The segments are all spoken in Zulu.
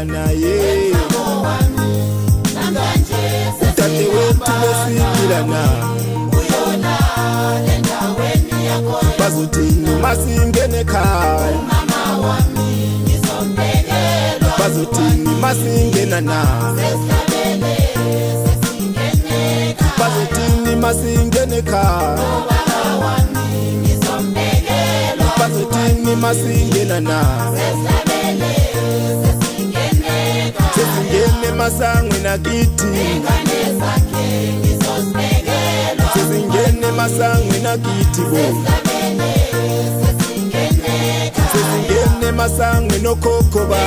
Naye udadewethu besiphila naye, bazothini masingene ekhaya? Bazothini masingena na? Bazothini masingene ekhaya? Bazothini masingena na? Sesingene emasangweni akithi, sesingene emasangweni akithi bo, sesingene emasangweni okhokho ba,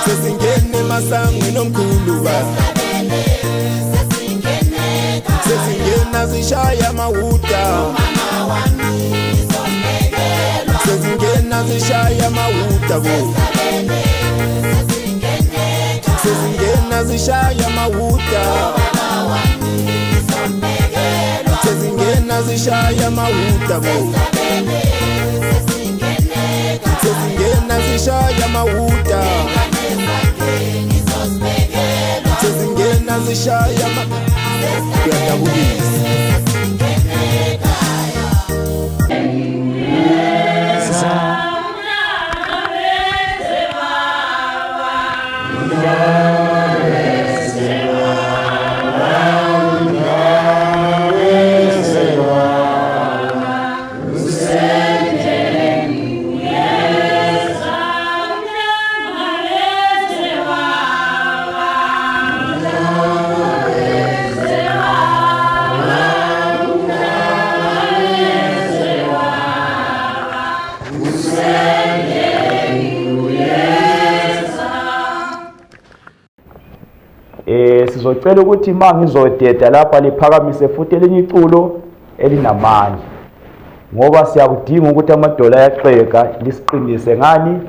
sesingene emasangweni omkhulu ba, sesingena zishaya amawuta, sesingena zishaya amawuta bo, sesingena zishaya amawuta, sesingena zishaya amawuta bo, sesingena zishaya amawuta, sesingena zishaya. Kuyadabukisa. Sizocela ukuthi uma ngizodeda lapha liphakamise futhi elinye iculo elinamandla, ngoba siyakudinga ukuthi amadola ayaxega, lisiqinise ngani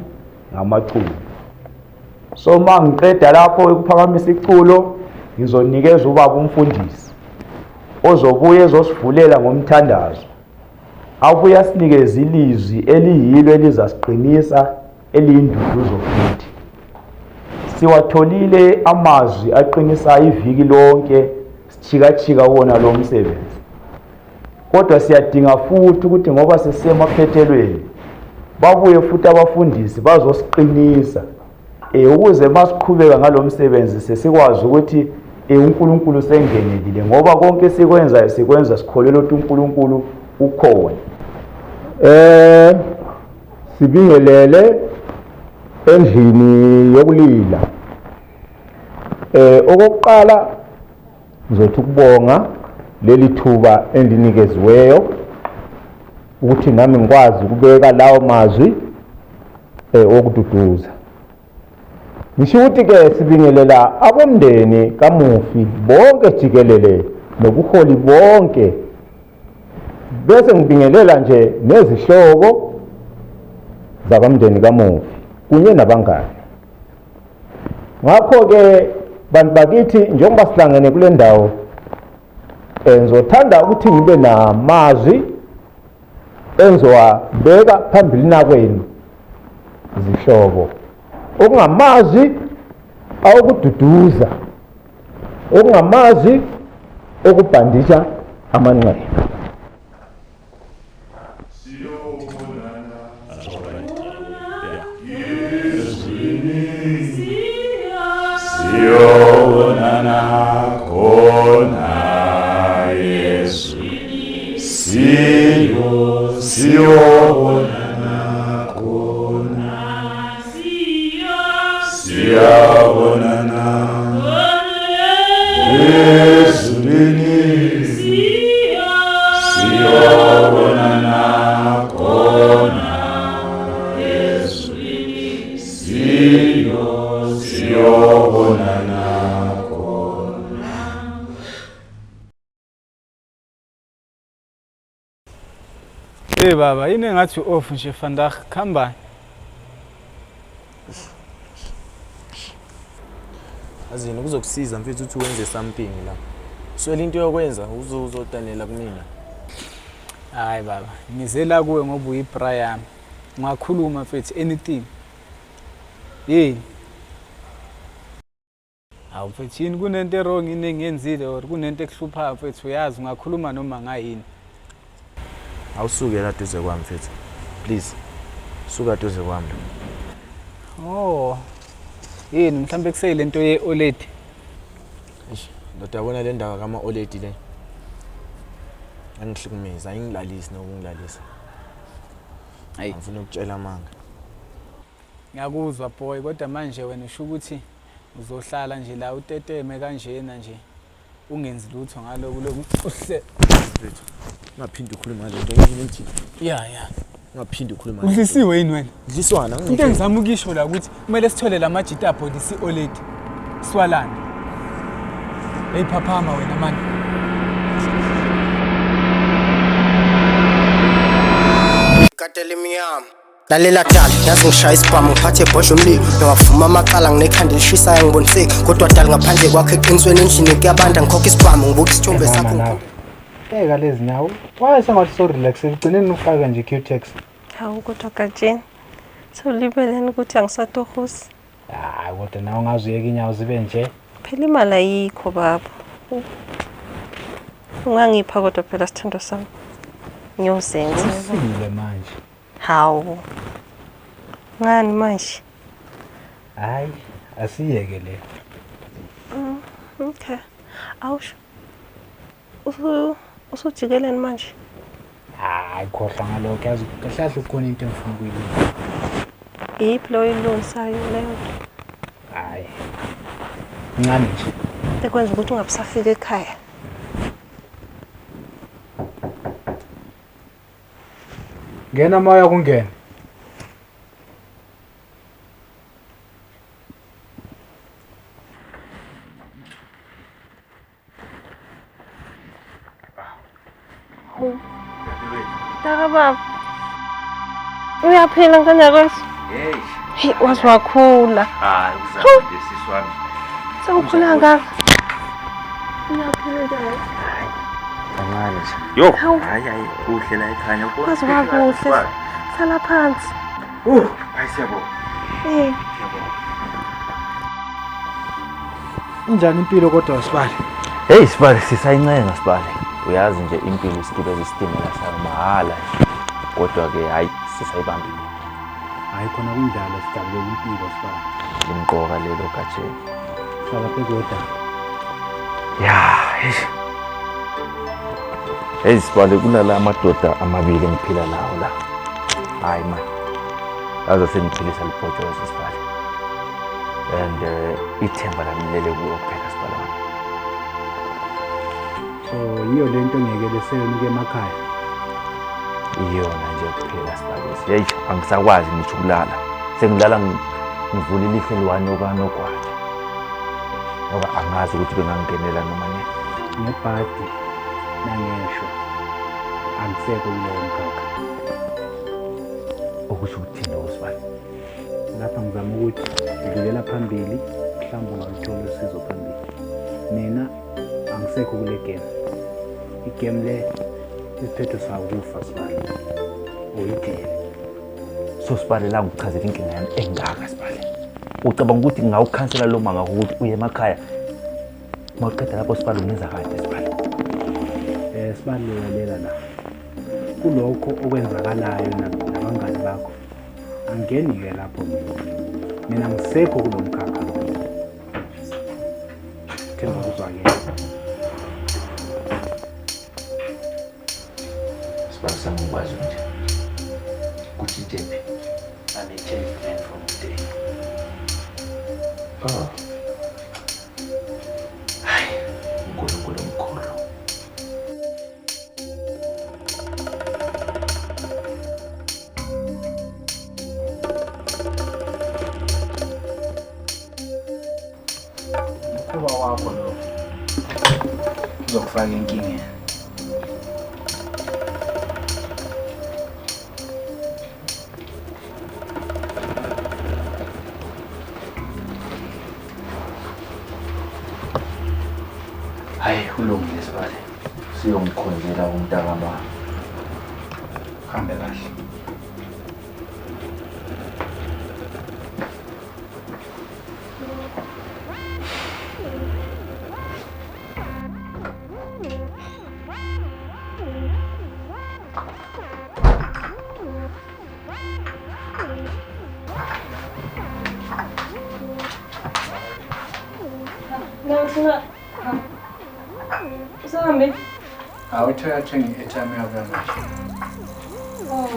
ngamaculo. So uma ngiqeda lapho ukuphakamisa iculo, ngizonikeza ubaba umfundisi ozobuye ezosivulela ngomthandazo, abuye asinikeze ilizwi eliyilo elizasiqinisa, eliyinduduzo futhi. Siwatholile amazwi aqinisayo iviki lonke sijikajika kuwona lo msebenzi, kodwa siyadinga futhi ukuthi ngoba sesisemaphethelweni babuye futhi abafundisi bazosiqinisa, ukuze masiqhubeka ngalo msebenzi sesikwazi ukuthi uNkulunkulu sengenelile, ngoba konke sikwenzayo sikwenza sikholelwa ukuthi uNkulunkulu ukhona. Sibingelele endlini yokulila. Okokuqala ngizothi ukubonga leli thuba endinikeziweyo ukuthi nami ngikwazi ukubeka lawo mazwi okududuza. Ngisho ukuthi ke sibingelela abomndeni kamufi bonke jikelele nobuholi bonke, bese ngibingelela nje nezihlobo zakamndeni kamufi kunye nabangani. Ngakho-ke bantu bakithi, njengoba sihlangene kule ndawo, ngizothanda ukuthi ngibe namazwi engizowabeka phambili nakwenu zihlobo, okungamazwi awokududuza, okungamazwi okubhandisha amanxeba. Siyobonana khona Yesu, siyobonana khona, siyabonana ezulwini, siyobonana khona ezulwini, siyobonana khona. Hey baba, yini engathi off nje vandag khamba. Azini kuzokusiza mfethu ukuthi wenze something la. Swela into yokwenza uzodanela kumina. Hayi baba, ngize la kuwe ngoba uyibra yami. Ungakhuluma mfethu anything. Yini? Hawu mfethu yini kunento e-wrong yini engiyenzile or kunento ekuhluphayo mfethu uyazi ungakhuluma noma ngayini. Awusuke la duze kwami mfethu. Please. Suka duze kwami. Oh. Yini mhlambe kuseyile nto ye-oledi? Eish, ndoda yabona le ndaba kama oledi le. Angihlukumeza, ayingilalisi nokungilalisa. Hayi. Angifuni ukutshela amanga. Ngiyakuzwa boy kodwa manje wena usho ukuthi uzohlala nje la uteteme kanjena nje ungenzi lutho ngalokhu lokhu uhle. Mfethu, ungaphinde ukhulume ngale nto ngiyini ngithini? Ya ya. Ungaphinde ukhulume ngale nto. Udlisiwe yini wena? Dliswana Into engizama ukuyisho la ukuthi kumele sithole la majita abhodisa i-oledi siwalande. Hey phaphama wena mani. Katela imnyama lalela dali yazi ngishaya isibhamu ngiphathe ibhodla umlilo ngiwavuma amacala nginekhanda elishisayo ngiboniseki kodwa dali ngaphandle kwakho eqinisweni endlini kuyabanda ngikhokha isibhamu ngibuka isithombe sakho Mama nawe. Bheka lezi nyawo. Why sengathi so relax ekugcineni ufaka nje Q-Tex. Hawu kodwa Gatsheni, sewulibeleni ukuthi angisatohosi. Hayi kodwa nawe ungaze uyeke inyawo zibe nje. Phela imali ayikho baba. Ungangipha kodwa phela sithando sami. Ngiyozenza. Usile manje. Hawu. Ngani manje? Hayi asiyeke le. Okay. Awusho. Usujikeleni manje? Hayi khohlwa ngalokho yazi kahle kahle kukhona into engifuna ukuyilungisa. Iyiphi leyo oyilungisayo leyo nto? Hayi. Ncane nje. Ekwenza ukuthi ungabusafika ekhaya. Ngena moya kungena. Mntaka baba. Uyaphila ngane kwethu? Hey, Hey, waze wakhula. hayi uzama nje sisi wami. Sewukhula kangaka. Uyaphila njani? Kancane nje. Yo, Hawu. hayi hayi kuhle la ekhaya. Waze wakuhle. Sala phansi. Hayi siyabonga. Eh, Siyabonga. Injani impilo kodwa sibali? Hey sibali sisayincenga sibali. Uyazi nje impilo isigibeza isitimela sayo mahhala nje. Kodwa ke hayi sisayibambile. Hayi khona kunjalo sijabulela impilo sibali. Limqoka lelo gatsheni. Hlala phezu kodaba. Ya, eish. Hey sibali kunala amadoda amabili engiphila nawo la. Hayi man. Aze sengiphilisa libhojozi sibali. And ithemba lami lele kuwo kuphela sibali wami. So yiyo lento engiyekeleseyona ukuya emakhaya. Iyona nje kuphela sibali. Hey angisakwazi ngisho ukulala. Sengilala ngivula ilihlo eliwani okanogwaja. Ngoba angazi ukuthi bengangingenela noma nini. Ngebhadi nangeshwa angisekho kulowo mkhakha. Okusho ukuthini lokho sibali? Lapha ngizama ukuthi dlulela phambili mhlawumbe ungaluthola usizo phambili. Mina angisekho kule game. I-game le isiphetho sawo ukufa sibali. Uyidele. So sibali la ngikuchazela inkinga yami engaka sibali. Ucabanga ukuthi ngingawukhansela lo manga ukuthi uye emakhaya? Mawuqeda lapho sibali ungenza kade sibali. Sibali lalela la. Kulokho okwenzakalayo nabangani bakho. Angeni-ke lapho mina. Mina ngisekho kulo mkhakha lo. Themba kuzwakele. Sibali sami ngikwazi nje. Kuthi I'm a changed man from today. Oh. Hayi, uNkulunkulu omkhulu. Umkhuba wakho lo uzokufaka enkingeni. Hayi, kulungile sibali. Siyongikhonzela umntakama. Hambe kahle. Uhambile? Awuthe uyathenga i-airtime yabuya manje. Oh.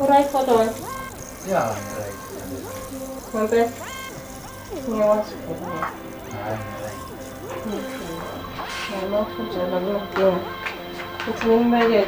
Uright kodwa wena? Ya, right. Ngempela. Ngiyakwazi phela. Hayi, right. Ngiyalokhu njalo kunankinga. Uthi ngimbekele.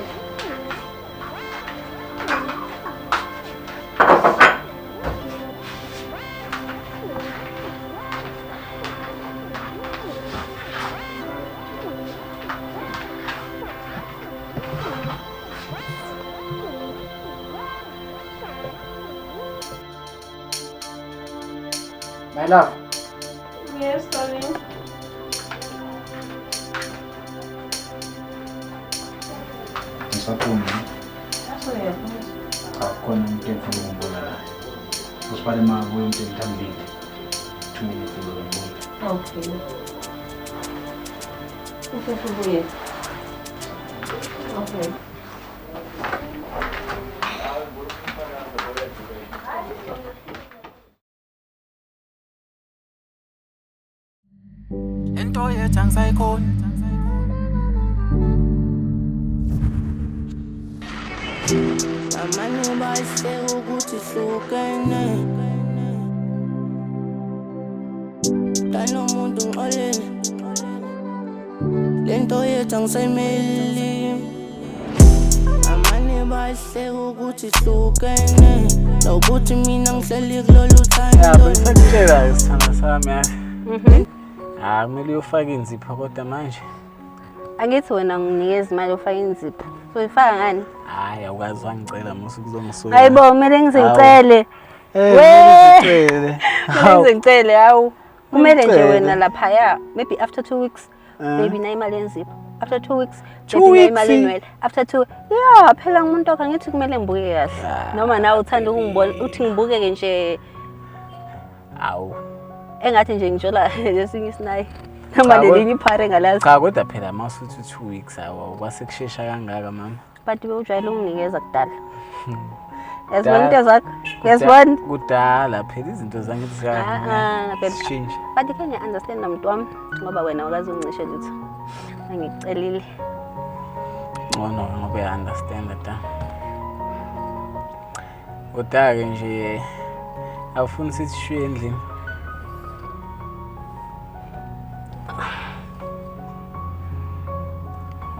My love. Yes, darling. Ngisaphuma. Cha, khona umuntu engifuna ukumbona la. Usibale mabuye umuntu engithambile. 2 minutes ngizobona. Okay. Usheshe ubuye. Okay. Into yethu angisayikhoni. Amanye bahleka ukuthi hlukene. Danomuntu ngixolele. Lento yethu angisayimeli. Amanye bahleka ukuthi hlukene. Nokuthi mina ngihleli kulolu thando. Ya, bengisakutshela isithando sami yazi. Ah, kumele uyofaka inzipho kodwa manje. Angithi wena nginikeza imali yofaka inzipho. So ifaka ngani? Hayi, awukazi wangicela musu kuzongisuka. Hayibo, kumele ngizicele. Eh, Kumele ngicele hawu. Kumele nje wena laphaya maybe after 2 weeks maybe nayo imali yenzipho. After 2 weeks maybe nayo imali yenwele. After 2 yeah, phela ngumuntu wakho angithi kumele ngibukeke kahle. Noma nawe uthanda ukungibona uthi ngibukeke nje. Awu. Engathi nje ngijola lesinye isinayi. Noma lelinye iphare engalazi. Cha kodwa phela masuthi 2 weeks awu kwase kushesha kangaka mama. But bewujwayele unginikeza kudala. Uyazibona into zakho? Uyazibona? Kudala phela izinto zangithi zikashintsha. But can you understand muntu wami ngoba wena awukazi ungisho lutho. Angikucelile. Ngcono ngoba uya understand da. Kodwa-ke nje awufuni sithi shuye endlini.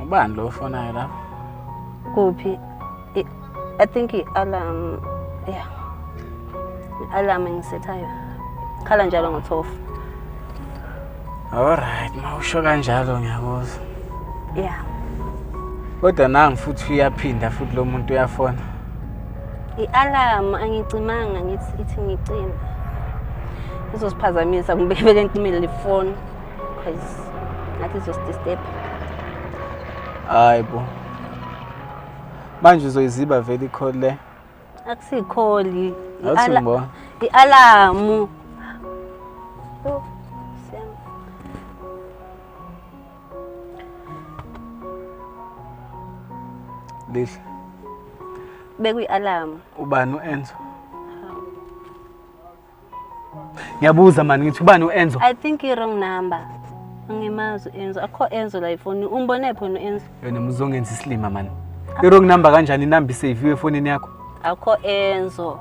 Ubani lo ofonayo lapho? Kuphi? I think i-alarm, yeah. I-alarm engisethayo. Khala njalo ngo-12. Alright, mawusho kanjalo ngiyakuzwa. Yeah. Kodwa nangu futhi uyaphinda futhi lo muntu uyafona. I-alarm angicimanga ngithi ithi ngicime. Izosiphazamisa ngibeke ngicimele le phone because ngathi izosidisturb. Hayi bo. Manje uzoyiziba vele i-call le. Akusiyikholi. Awuthi ngibona. I-alarm. Oh, Sam. Lihle. Bekuyi-alarm. Ubani u-Enzo? Ngiyabuza mani ngithi ubani u-Enzo? I think i-wrong number. Angimazi u-Enzo. Akho Enzo la ifoni. Umbone phi wena u-Enzo? Wena muzongenza isilima mani. I-wrong number kanjani inamba iseviwe efonini yakho? Akho Enzo.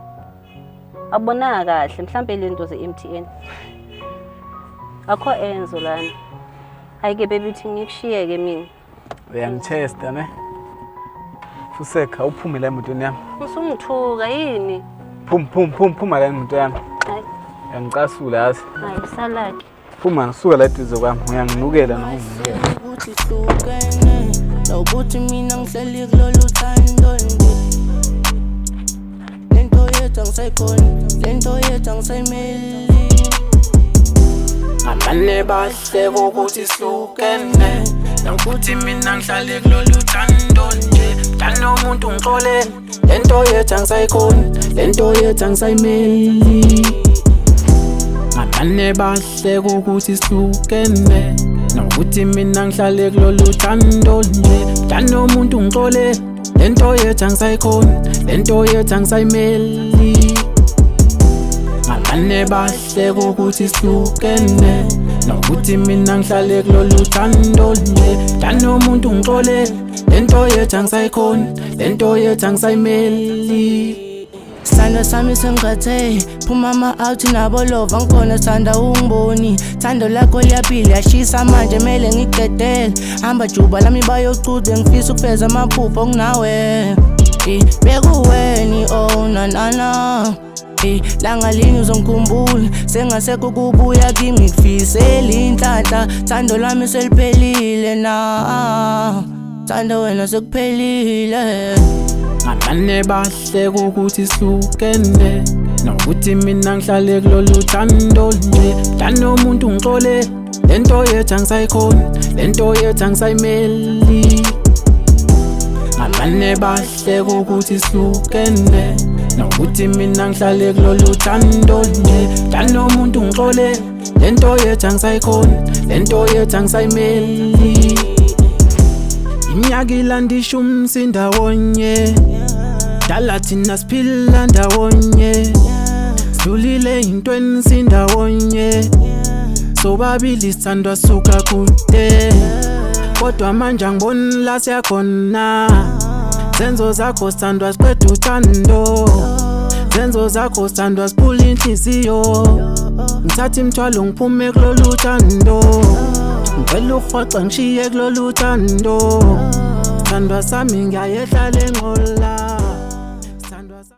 Abonaka kahle mhlambe lento ze-MTN. Akho Enzo lana. Hayi ke baby uthi ngikushiyeke mina. Uyangithesta ne? Fuseka uphume la emotweni yami. Usungithuka yini? Phum phum phum phuma la emotweni yami. Hayi. Uyangicasula yazi. Hayi salake. Phuma suka la eduze kwami uyanginukela noma unginukela. Ukuthi hlukene nokuthi mina ngihleli kulolu thando nje. Lento yethu angisayikhoni, lento yethu angisayimeli. Abane bahleka ukuthi sihlukene nokuthi mina ngihlale kulolu thando nje. Mntana umuntu ngixolele, lento yethu angisayikhoni, lento yethu angisayimeli. Abane bahleka ukuthi sihlukene nokuthi mina ngihlale kulolu thando nje. Mntana umuntu ngixolele, lento yethu angisayikhoni, lento yethu angisayimeli. Abane bahleka ukuthi sihlukene Nokuthi mina ngihlale kulolu thando nje. Thanda umuntu ngixolele, lento yethu angisayikhoni, lento yethu angisayimeli. Sithando sami sengikhathele, phuma ama-out nabolova ngikhona sithanda ungiboni. Thando lakho liyaphila yashisa manje mele ngigedele. Hamba juba lami bayocude ngifisa ukufeza amaphupho nginawe. Bekuweni oh na na na. Langa linye uzongikhumbula, sengasekho ukubuya kimi ngikufisela inhlanhla. Thando lwami seliphelile na, thando wena sekuphelile. Ngamane bahleke ukuthi sihlukene, nokuthi mina ngihlale kulolu thando nje. Thanda umuntu ngixolele, lento yethu angisayikhoni, lento yethu angisayimeli. Ngamane bahleke ukuthi sihlukene, nokuthi mina ngihlale kulolu thando nje. Thanda umuntu ngixolele, lento yethu angisayikhoni, lento yethu angisayimeli. Iminyaka ilandisha umsindawonye, dala thina siphila ndawonye, sidlulile intweni sindawonye, sobabili sithandwa suka kude, kodwa manje angiboni la siyakhona. Zenzo zakho sithandwa siqeda uthando, zenzo zakho sithandwa siphula inhliziyo. Ngithatha imithwalo ngiphume kulolu thando, ngicela uhoxa ngishiye kulolu thando. Sithandwa sami ngiyayehla lenqola.